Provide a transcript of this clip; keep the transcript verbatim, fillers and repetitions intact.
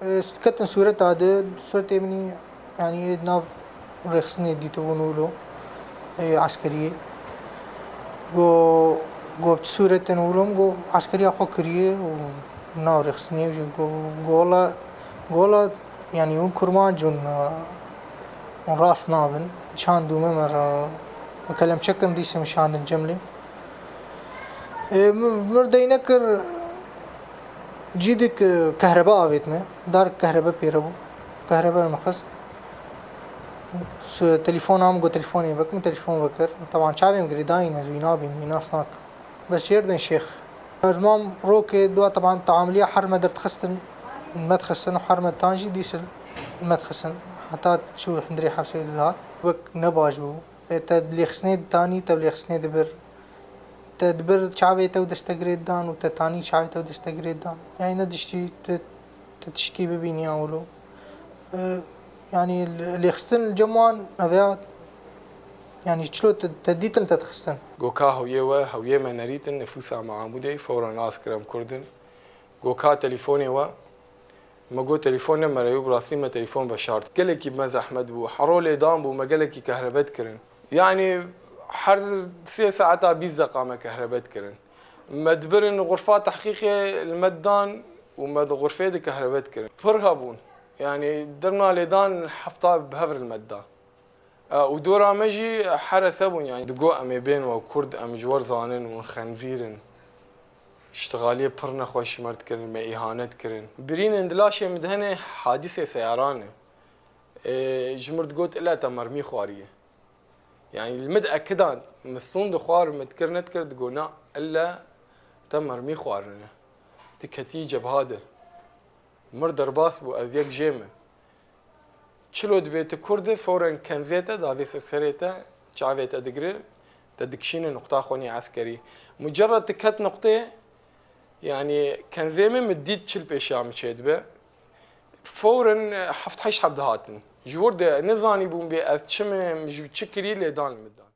E, ketin sûreta de, sûretê min î, yanî, ê nav rêxistinê dîtibûn wilo, ê eskeriyê. Go, go çi sûretin wilo, go eskeriya xwe kiriye û nav rêxistinê jî go, go wela, go wela, yanî, hûn kurmanc hûn, e, hûn rast nabin. Şandû me, me re, me kelemçe kirin, dîse min şandin cemlê. E, mi, mir dey nekir, Cî dik, e, kehrebe avêt me. Dar kehrebe pê re bû. Kehrebe min xist. Su-, telefona min got, telefonê vek, min telefon vekir. Teban çavê min girêdayî ne, ez wî nabînim, wî nas nakim. Bes jêr bên şêx. Ez mam rokê dua teban teamiliya her me derdixistin, me dixistin, her me tan jî dîsil me dixistin. Heta çû hundirê hepsê dihat. Wek ne baş bû. Ê te lêxistinê ditanî, te lêxistinê dibir. Te dibir çavê te û deste girê didan û te tanî çavê te û deste girê didan. Yanî ne diştî tu, tu tişkî bibînî ya wilo. E, yanî lêxistin li cem wan ev ya, yanî çilo te, te dîtin te dixistin. Goka hewiyê we, hewiyê me nerîtin, nifûsa me Amûdê, fewra nas kir em Kurd in. Goka telîfonê we, me got telîfon ne mere, bi rastî me telîfon veşart. Gelekî me zehmet bû, hero lêdan bû, me gelekî kehrebet kirin. Yanî her sê saeta bîst deqa me kehrebet kirin. Me dibirin xurfa tehqîqê li me didan û me di xurfê de kehrebet kirin. Pir hebûn. Yanî dermna lêdan hefta bi hev re li me dida. E, û dora me jî herese bûn, yanî digo em ê bên we Kurd, em ji we zanin, hûn xenzîr in. Îştixaliyê pir nexweş ji me re dikirin, me îhanet kirin. Birînên di laşê min de hene hadîsê seyaran e. E, ji mir digot, illa te mermî xwariye. Yanî li min diekida, min sûnd dixwar, min dikir nedikir, digo na, illa te mermî xwarine. Tu ketî cebha de. Mir derbas bû, ez yek jê me. Çilo dibê tu Kurd î, fewren kenzê te, davê ser serê te, çavê te digire, te dikişîne nuqta xwenî eskerî. Mucerred tu ket nuqtê, yanî kenzê min, min dît çil pêşiya min çêdibe. Fewren heft heşt heb dihatin. Ji wir de nizanîbûm bê ez çi me, min ji çi kirî lêdan li min dan.